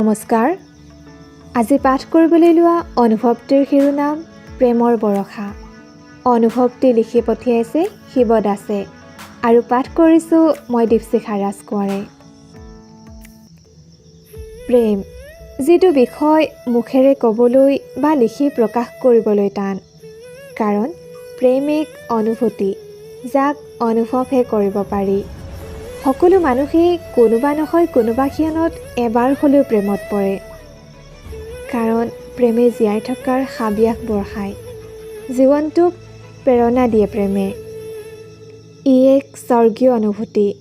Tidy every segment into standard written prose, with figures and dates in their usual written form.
নমস্কাৰ। আজি পাঠ কৰিবলৈ লোৱা অনুভৱটিৰ শিৰোনাম প্ৰেমৰ বৰষা। অনুভৱটি লিখি পঠিয়াইছে শিৱ দাসে আৰু পাঠ কৰিছোঁ মই, দীপশিখা ৰাজকোঁৱৰে। প্ৰেম যিটো বিষয় মুখেৰে ক'বলৈ বা লিখি প্ৰকাশ কৰিবলৈ টান, কাৰণ প্ৰেম এক অনুভূতি, যাক অনুভৱহে কৰিব পাৰি। সকলো মানুহেই কোনোবা নহয় কোনোবা ক্ষণত এবাৰ হ'লেও প্ৰেমত পৰে, কাৰণ প্ৰেমে জীয়াই থকাৰ হাবিয়াস বঢ়ায়, জীৱনটোক প্ৰেৰণা দিয়ে। প্ৰেমে ই এক স্বৰ্গীয় অনুভূতি।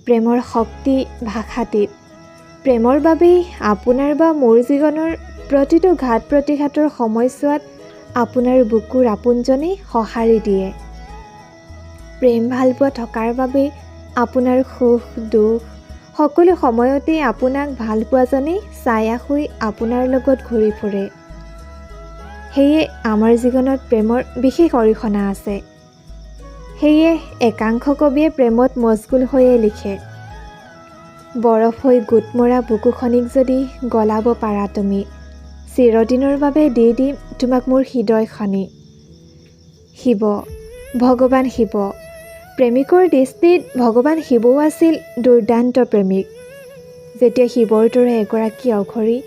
প্ৰেমৰ শক্তি ভাষাতীত। প্ৰেমৰ বাবেই আপোনাৰ বা মোৰ জীৱনৰ প্ৰতিটো ঘাত প্ৰতিঘাতৰ সময়ছোৱাত আপোনাৰ বুকুৰ আপোনজনেই সঁহাৰি দিয়ে। প্ৰেম ভালপোৱা থকাৰ বাবেই আপোনাৰ সুখ দুখ সকলো সময়তেই আপোনাক ভালপোৱাজনেই ছায়া হৈ আপোনাৰ লগত ঘূৰি ফুৰে। সেয়ে আমাৰ জীৱনত প্ৰেমৰ বিশেষ অৰিহণা আছে। সেয়ে একাংশ কবিয়ে প্ৰেমত মচগুল হৈয়ে লিখে, "বৰফ হৈ গোট মৰা বুকুখনিক যদি গলাব পাৰা তুমি, চিৰদিনৰ বাবে দি দিম তোমাক মোৰ হৃদয়খনি।" শিৱ, ভগৱান শিৱ। প্ৰেমিকৰ দৃষ্টিত ভগৱান শিৱও আছিল দুৰ্দান্ত প্ৰেমিক। যেতিয়া শিৱৰ দৰে এগৰাকী অঘৰী,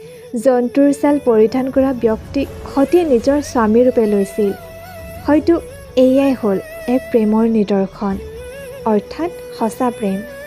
জন্তুৰ ছাল পৰিধান কৰা ব্যক্তিক সতীয়ে নিজৰ স্বামীৰূপে লৈছিল, হয়তো এয়াই হ'ল এক প্ৰেমৰ নিদৰ্শন, অৰ্থাৎ সঁচা প্ৰেম।